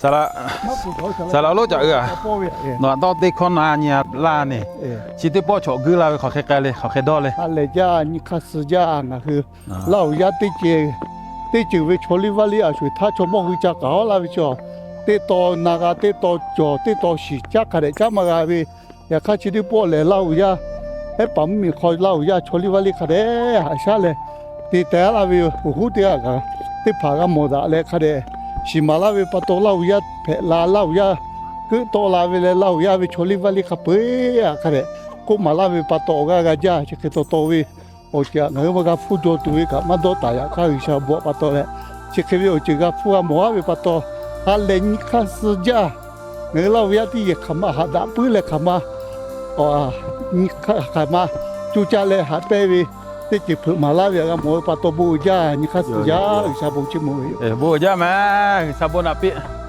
Saˍ laꞈ, saˍ laꞈ lonˉ caꞈ ui a, nawˬ htaꞈ dawˇ teˇ hkawˇ na nyi laˇ neˬ. Chi teˇ pawˆ chaw guiˇ la ve hk'aˬ hk'e k'ai le, hk'aˬ hk'e dawˇ le. Ha lehˬ jaˇ, nyi hk'aˇ suh jaˇ, ngaˬ hui Laˇ huˍ yaˇ teˇ ceuˬ ve chaw liˇ vaˇ liˇ a sho-eˬ htaˇ chaw mawˇ hui ca k'aoˉ laˇ ve chaw, teˇ taw na g'a, teˇ taw cawˬ, teˇ taw shiˍ, caˉ hk'a dehꞈ caˉ maˇ g'a ve. Yaꞈ hk'aˇ chi teˇ pawˆ lehˬ, Laˇ huˍ yaˇ ehˉ paˍ mvuhˇ miˬ hk'aw Laˇ huˍ yaˇ chaw liˇ vaˇ liˇ hk'a dehꞈ haꞈ shaˉ leh te teh laˇ ve yoˬ. Awˬ hoˉ teˇ g'aˇ kaꞈ teˇ hpaˍ g'a mawˬ daꞈ leh hk'a dehꞈ shiˍ maˍ laˇ ve pa taw, Laˇ huˍ yaˇ hpehꞈ la, Laˇ huˍ yaˇ keuˆ tawˆ la ve leh, Laˇ huˍ yaˇ ve chaw liˇ vaˇ liˇ hk'a peu-eˬ htaꞈ hk'a dehꞈ k'oˆ maˍ laˇ ve pa taw, awˬ g'aˇ g'a jaˇ. Chi hk'e taw taw ve awˬ ceuˬ htaꞈ ngaˬ hui maˇ g'a hpuˇ jaw tuˬ ve kaꞈ maˇ dawˇ taˍ. Yaꞈ hk'aˇ G'uiˬsha bon htaꞈ pa taw leh, chi hk'e ve awˬ ceuˬ g'a hpuˇ g'a mawˬ-aˉ ve pa taw, ha lehˬ nyi hk'aˇ suh jaˇ. Ngaˬ hui Laˇ huˍ yaˇ teˇ yehˬ hk'aˬ ma haꞈ daꞈ puiˉ leh hk'aˬ ma nyi hk'aˇ hk'aˬ ma co caˇ leh haꞈ pehnˇ ve teˇ ceuˬ hpeuꞈ maˍ laˇ ve htaꞈ g'a mawˬ ve pa taw, bon uiˍ jaˇ. Nyi hk'aˇ suh jaˇ. G'uiˬsha bon chiˇ mvuh ve yoˬ. Bon uiˍ jaˇ meh. G'uiˬsha bon naꞈ piˇ.